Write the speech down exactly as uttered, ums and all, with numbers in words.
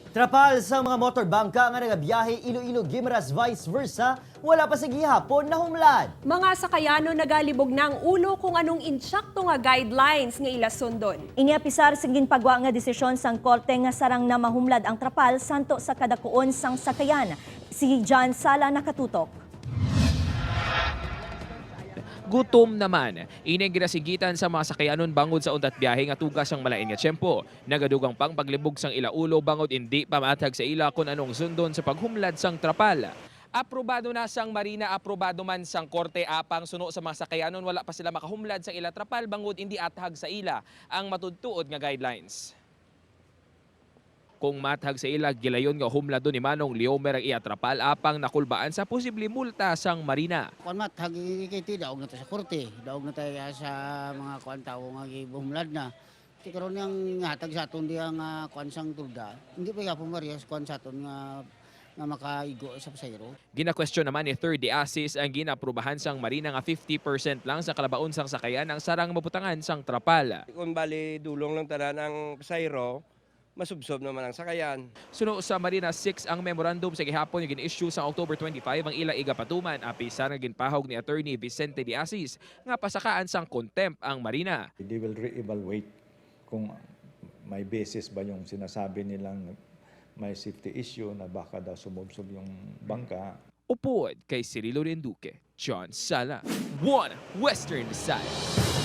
Trapal sa mga motor bangka nga nagabiyahe Iloilo-Guimaras vice versa, wala pa sa gihapon nahumlad. Mga sakayanon nagalibog na ang ulo kung anong insakto nga guidelines nga ila sundon. Ini apisar sa ginpagwa nga desisyon sang korte nga sarang na mahumlad ang trapal santo sa kadakuon sang sakayan. Si John Sala nakatutok. Gutom naman, ini ang ginasigitan sa mga sakayanon bangod sa untat biyahe nga tuga sang malain nga tiyempo. Nagadugang pang paglibog sang ila ulo bangod indi pa maathag sa ila kon anong sundon sa paghumlad sang trapal. Aprobado na sang Marina, aprobado man sang korte, apang suno sa mga sakayanon, wala pa sila makahumlad sang ila trapal bangod indi athag sa ila ang matuod-tuod nga guidelines. Kung maathag sa ila, gilayon nga humladon ni Manong Leomer ang iya trapal, apang nakulbaan sa posible multa sang Marina. Kuan, maathag, i-, i-, daog na ta sa korte, daog na ta sa mga kuan, tawo nga gibumlad na. Ti karon, ang hatag sa aton diya nga kuan sang tolda, hindi pa gyapon parehas kuan sa aton nga, nga makaigo sa pasahero. Ginakwestiyon naman ni Third De Asis ang ginaaprubahan sang Marina nga fifty percent lang sa kalabaon sang sakayan ang sarang mabutangan sang trapal. Kung bali dulong lang tanan ang pasahero, masubsob naman ang sakayan. Suno sa Marina six ang memorandum sa gihapon nga gin-issue sa October twenty-five ang ila igapatuman, apisar nga ginpahog ni Attorney Vicente De Asis nga pasakaan sang contempt ang Marina. They will re-evaluate kung may basis ba yung sinasabi nilang may safety issue na baka daw sumubsob yung bangka. Upod kay Cirilo Renduque, John Sala, One Western Visayas.